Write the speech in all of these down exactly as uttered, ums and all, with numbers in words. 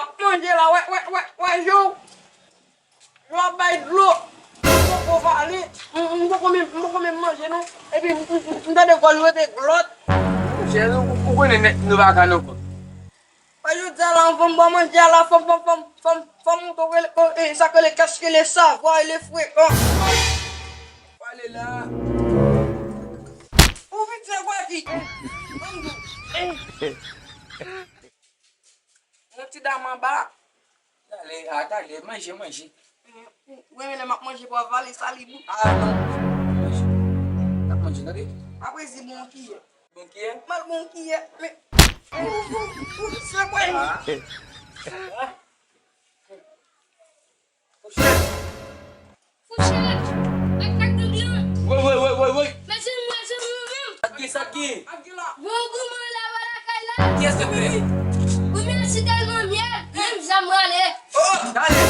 Ap manje la, wè, wè, wè, wè, Joe. Lè w ap bay dlo, m poko vale, m, m poko menm, m poko menm manje non. Epi m, m, m, m tande gòj ou rete glòt. Monchè, ou, ou konnen nèt nou pa ka non. Mwen jodi a la, anvan m ba w manje a la, fò m, fò m, fò m, fò m, fò m montre w, e, sa k rele kès rele savwa, rele frekan. Pale la. Ou vin fè kwa di? Ban m di w. Yon ti dam anba. Tale, a, tale, manje, manje. Ou renmen lè m ap manje pou avale salib ou? A, non. Manje. N ap manje, tande? Apre di bon kiyè. Bon kiyè? Mal bon kiyè, men. Ou, ou, ou, se kwen. A. Fouchèt. Fouchèt! Ak, ak doglan! Woy, woy, woy, woy, woy! Mezanmi, mezanmi, mezanmi! Sa k gen, sa k gen? Bon goumen la, ba lakay la! Kiyès te fè? Goumen si tèlman myèl, menm zam rale! Oh, tale!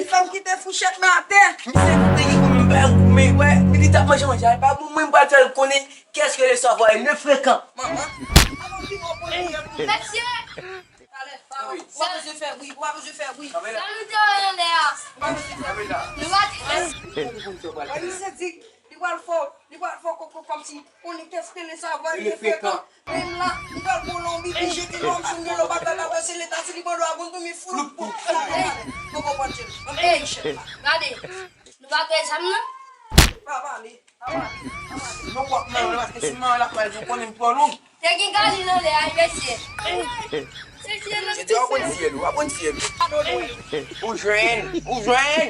Fè m kite fouchèt nan atè. Misye te gen pou m bay yon kout men, wè, li t ap manje manje a, pa pou mwen, m pral fè l konnen kès ke le savwa e le frekan. Manman. Mesye! Talè, pa, ou pa bezwen fè bri, ou pa bezwen fè bri. Sa nou te wè anlè a. Ou pa bezwen fè bri. Nou pa te. Wè, misye di, li pral fè, li pral fè kòkò kòmsi, konnen kès ke le savwa e le frekan. Menm la, m pral pran lòm, li jete lòm, sou lòm, pa pèp ap wè, se leta, se li ban lwa, bon, pou mi floup, pou. Ey, gade, nou pa gen zam nan? Pa pale, pa pale, pa pale. Non, w ap mande, paske si m mande, l ap pale, ou konnen m twò long. Te gen gali nan lè a, wi, mesye. Mesye, w ap konn fyèl, w ap konn fyèl. Ou jwenn, ou jwenn.